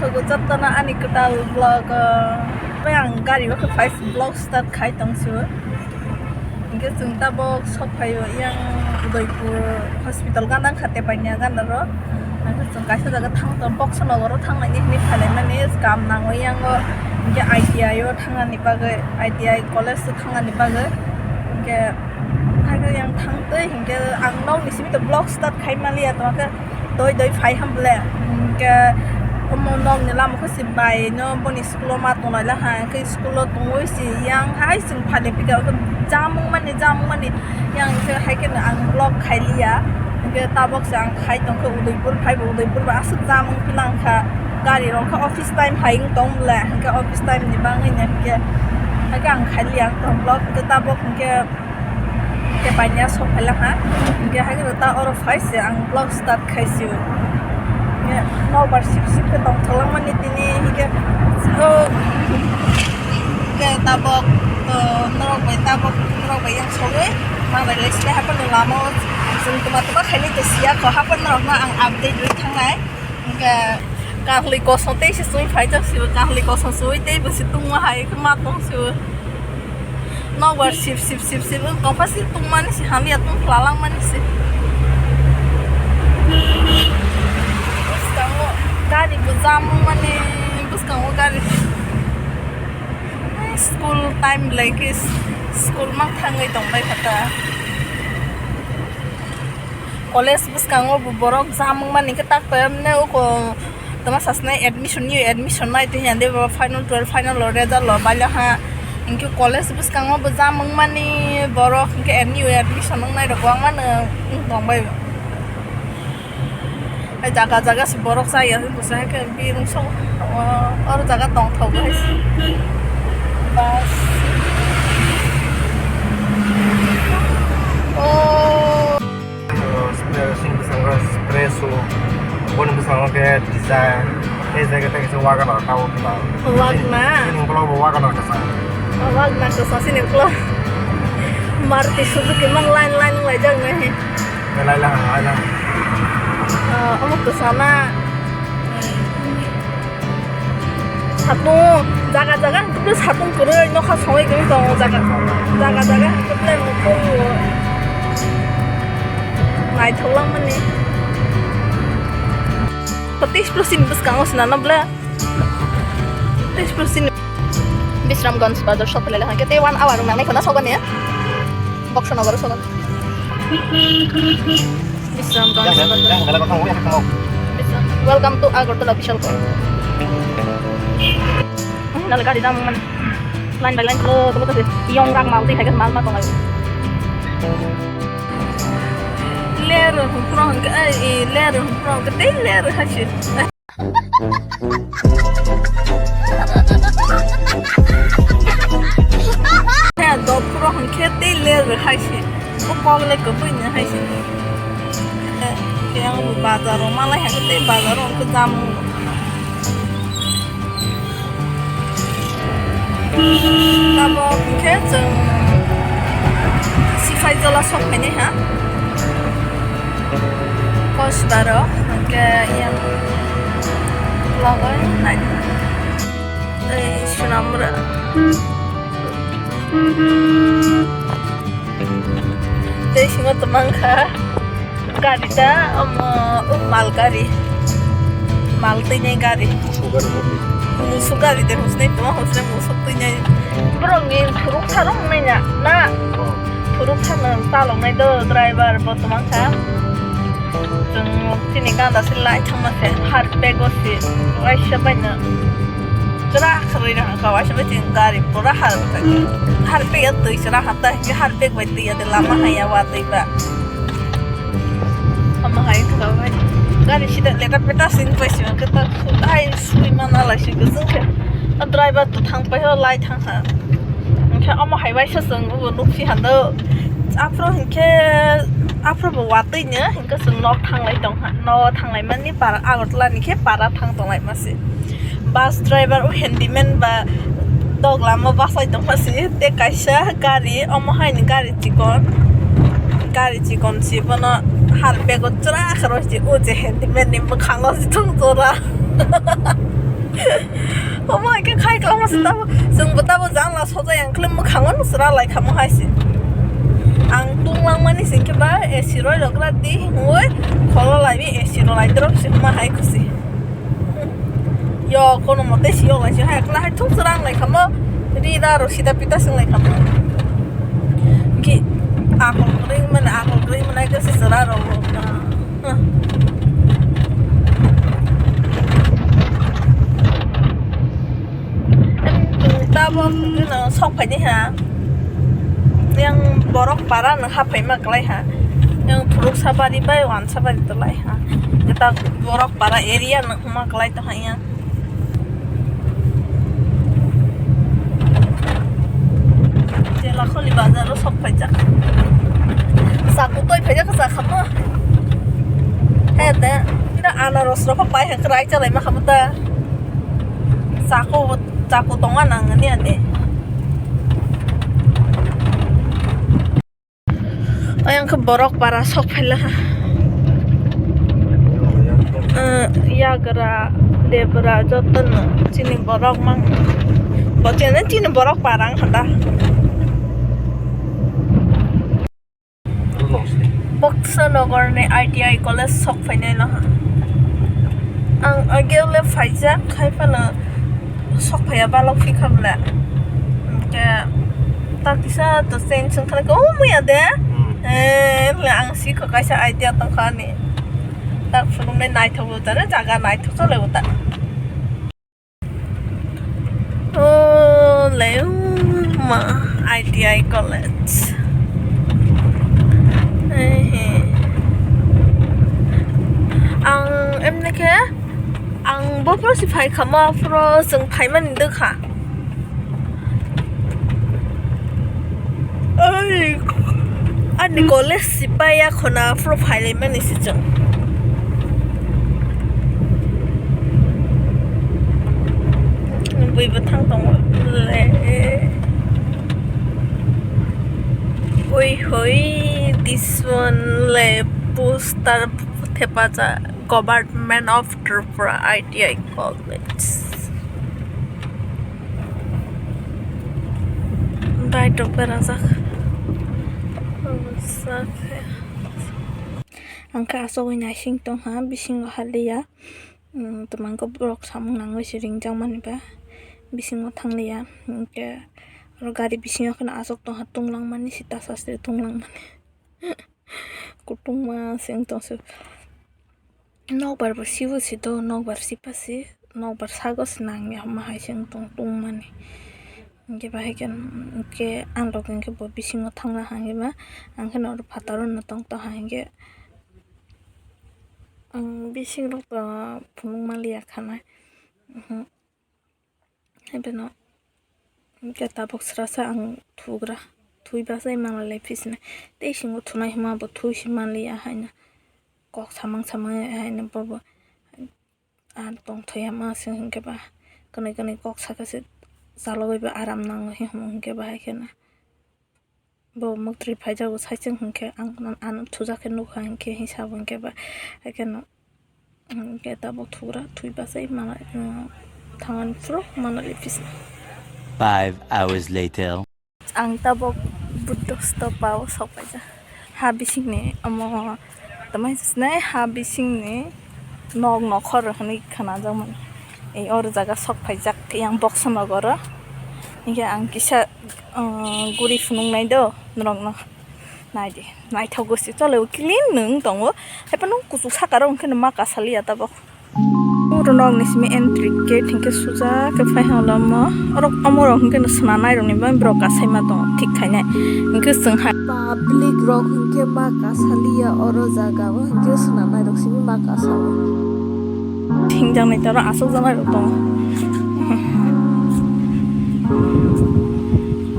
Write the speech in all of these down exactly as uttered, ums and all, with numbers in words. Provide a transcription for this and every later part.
Jotono ani kwtal vlog, uh, bai ang gari o khe phai vlog start khai tong su. Hinkhe chwng tabok sok phaio yang Udaipur hospital gana kha tei paina gana ro. Hinkhe chwng kaisa jaga thang tong, Boxonogoro thang nani hinwi phalai mani kam nangwi yango. Hinkhe I T I o thang nani bagwi, I T I college o thang nani bagwi. Hinkhe, hinkhe yang thang twi hinkhe ang nokni simi to vlog start khai maliya tongkhe. Doi doi phai ham bole. Hinkhe omo nokni lama khe se bai no boni school o ma tonglai la ha. Hinkhe school o tongwi se yang hai chwng phai de pika jamung mani jamung mani yang hinkhe hai khe no ang vlog khai liya. Hinkhe tabok se ang khai tongkhe Udaipur phai bo Udaipur bo aswk jamung philang kha. Gari rok khe office time hai wng tong bole. Hinkhe office time ni bangwi no hinkhe hai khe ang khai liya ang tong vlog hinkhe tabok hinkhe. Hinkhe paina sok phaila ha. Hinkhe haikhe ta oro phai se ang vlog start khai sio. Hinkhe nokbar sip sip khe tongthok langmani tini hinkhe o hinkhe tabok, o, norok bai tabok norok bai yang sogwi ma bai lai sile haphano lama o chwng twma twma khainai tei siya kho haphano norokno ang update rwi thangnai. Hinkhe kahli kosong tei se chwi phaijak sio, kahli kosong chwi tei bo se tungma hai khe ma tong sio. Nokbar sip sip sip sip wng tongkha se tungmani se hamya tungkha langmani se. Bwskango gari bo jam wngmani bwskango gari. School time belai khe school ma thangwi tongbai kha ta. College bwskango bo borok jam wngmani khe tak to emne uko tama sasnai admission, new admission nai twi hwnde bo final twelve final o result o baila ha. Hinkhe college bwskango bo jam wngmani borok hinkhe new admission wngnai rok kwbangma no wng tongbai. Hai jaga jaga se borok chaya se bwsa hai khe birung sok oro jaga tongthok hai se. Bus. Oh. Sini bwskango espresso, boni bwskango khe Dzire, tei jaga tei kaisa Wagon R tamo pila. Wagna. Sini ukulok bo Wagon R kasa. Wagna kasa sini ukulok. Maruti Suzuki mang line line wng laijak nai. Lai lang, lai lang. Ah, omo kwchana. Satung, jaga jaga hwnkhe satung kwrwi nokha songwi kwrwi tongo jaga jaga jaga hwnkhe nokung naithok langmani. Teis plus ni bwskango swnamna bwle. Teis plus ni. Bisramganj bazar sok philai hwnkhe tei one hour nangnai khwna sokani. Boxonogoro sokani. Bisramganj bazar. Welcome to Agartala Bishalgarh. Nale gari jam man. Line by line lo, lo to yong rak mal ti khai mal ma tongai. Ler hum prong ke ai ler hum prong ke tei ler ha shi. He do prong ke tei ler ha shi. Ko kok le ko bui ne ha shi. Ke ang bazar ro malai ha ke tei bazar ro ke jam. Tabok hwnkhe chwng Sifai Jola sok phainai ha. Kosbaro hwnkhe yang logo nai. Ei Sunamura. Tei simo twmang kha gari ta, omo, o mal gari, mal twinai gari, musuk gari de hosnai tuma hosnai musuk twinai. Borok ni thuruk sarung nai na na, thuruk sarung chalok nai do driver bo twmang kha. Chwng chini gana se lai thangma se har bag o se waisa bai na. Chwra khwrwi rang kha waisa bai chini gari pura har khai. Har bag ya twi chwra ha ta hinkhe har bag bai twi ya de lama hai ya wa twi ba. Ama hai kha bai. Gari sida leta peta sing bai sing khe ta ai sui mana lai sing khe. A driver to thang pai ho lai thang ha. Hinkhe omo hai waisa chwng bo nukphi hando. Aphuru hinkhe aphuru bo watwi no hinkhe chwng nok thanglai tongkha. Nok thanglai mani para Agartala ni khe para thang tonglai masi. Bus driver o handyman ba dog lama bachai tongma si. Tei kaisa gari omo hai ni gari chikon. Gari chikon si bono har bag o chwra khe rw si o je handyman ni mwkhango si thung chwra. Omo hai khe khai kwlangma se tamo. Chwng bo tamo jang la sojai ang khlai mwkhango no chwra lai kha mo hai se. Ang tunglang mani sing khe ba A C roi rok gra di hingoi kholo lai bi A C ro lai drop se ma hai khusi. Yo kono mote si yo lai se hai kla hai thung chwra ang lai kha mo. Ri da ro sida pita sing lai kha mo. Ki akol kring mane akol kring mane ke se chwra ro. Tabok no sok phaidi ha. Yang borok para no ha phaima klai ha. Yang Phuruk Sabari bai Wan Sabari to lai ha. Kita borok para area no ma klai to ha yang. Jela kholi bazar o sok phaijak. Saku toi phaijak sa khamo. He de. Ina anaros rok pai ha krai chalai ma khamo ta. Chako, chako tonga nang ni ande. Ayang khe borok para sok phaila ha. Eh, yagra, debra, jotono chini borok mang. Bo chini, chini borok para wng kha da. Boxanagar ni I T I college sok phainai no ha. Ang ageo le phaijak, khai phano sok phaiya balok phi kha bwle. Hwnkhe ta kisa to change wng kha, "Oh, muya de?" Hmm. Eh, le ang si kho kaisa idea tong kha ani. Ta phunuknai naithok bo tare, jaga naithok chole bo ta. Oh, le, oh, ma, I T I college. Eh, he. Ang, emne khe, ang bo phoro si phai kha, ma phoro chwng phaimani dwkha. Ai, ani college si paiya khona, phoro phailaimani si chwng. Bui bwthang tongo le. Oi hoi, this one le poster thepajak, Government of Tripura I T I College. Bike rok berajak. Ang khe asogwi naising tongha, bisingo haliya. Twmang khe borok samung nangwi se ringjakmani ba bisingo thangliya. Hwnkhe oro gari bisingo kheno aswk tongha, tunglangmani sita saste tunglangmani. Kutungma se wng tong se. Nokbar bo sibo si do, nokbar sipa si, nokbar sago se nangya hwnma hai se wng tong tungmani. Hwnkhe bahai khe, hwnkhe ang rok hwnkhe bo bisingo thangna hwnkhe ba, ang khe no oro phataro no tong tong ha hwnkhe, ang bising rok bo phunuk manliya khana. Hwnkhe no, hwnkhe tabuk srasa ang thugra, thui bachai manlai phisina. Tei singo thunai hwnma bo thui si manliya haino. Kok samang samang haino bobo. Ang tongthoi hama se hwnkhe ba, kwnwi kwnwi kok saka se chalogwi ba aram nango hwnwi hwnkhe ba hai kheno. Bo mwktwi phaijago saichung hwnkhe ang ano thujak khe nukha hwnkhe hinsa bo hwnkhe ba, hai kheno, hwnkhe tabuk thugra thui bachai mana, uh, thangani phuru mana lipis. Five hours later. Ang tabuk Buddha stupa o sok paijak. Ha bisingni omo tongmani sinai ha bisingni nok nokhor hwnwi khwnajakmani. Ei oro jaga sok paijak yang Boxanagar o. Hinkhe ang kisa, uh, guri phunuknai do norokno. Naidi, naithok gosi chole o clean nwng tongo. Haiphano kuchuk saka rok hwnkhe ma kasaliya tabuk. Oro nok ni simi entry gate hinkhe suja khe phai hwnlamo. Oro omo rok hinkhe no swnanai rokni bai borok kasaima tongo thik khainai. Hinkhe chwng hai public rok hinkhe ma kasaliya oro jaga o hinkhe swnanai rok simi ma kasao. Thingjaknai tei oro asokjaknai rok tongo.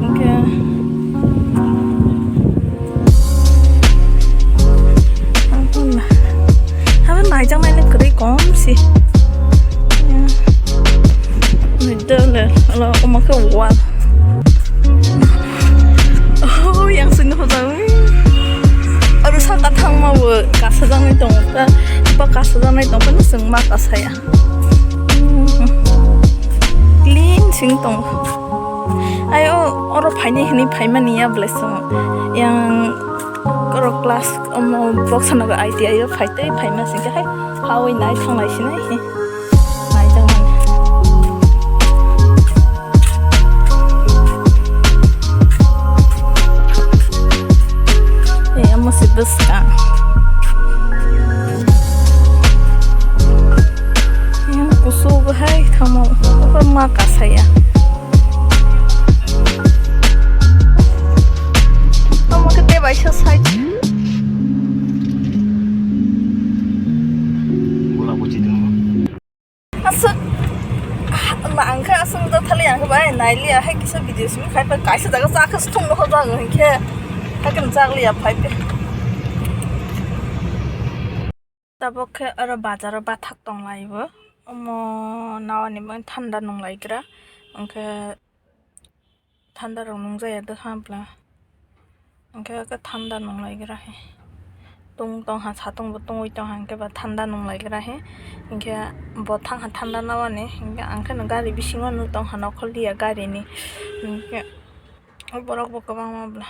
Hinkhe Abo naijaknai le kwrwi kom se. Dole, ala omo khe wall. Oh, yang sini hoda. Aro saka thangma bo kasajaknai tongo ta. Ba kasajaknai tongphano chwng ma kasaya. Sing tong. Ai o, oro phaini hini phaimani ya blesung. Yang oro class omo box na I T I o phaitei phaima singke hai hawi nai thanglai sinai hi. Nai tong mani. Ei, amo se bwskang. Yang kusu bahai thamo. Apa ma kasaya. Amo ke te baisa sai. Aswk, ma ang khe aswk da thali ang khe bai nai liya hai kisa video simi khai pa kaisa jaga cha khe sthung no hoja ang khe hai khe jak liya phai pe. Tabok khe oro bazar o bathak tong lai bo, omo nawani bo thanda nung lai gra, ang khe thanda rok nung jaya dwkha bwla. Hwnkhe khe thanda nung lai gra he. Tung tong ha, satung bo tungui tong ha, hwnkhe ba thanda nung lai gra he. Hwnkhe bo thang ha thanda nawani, hwnkhe ang khe no gari bisingo nung tong ha, nokhol liya gari ni. Hwnkhe borok bo kwbangma bwla.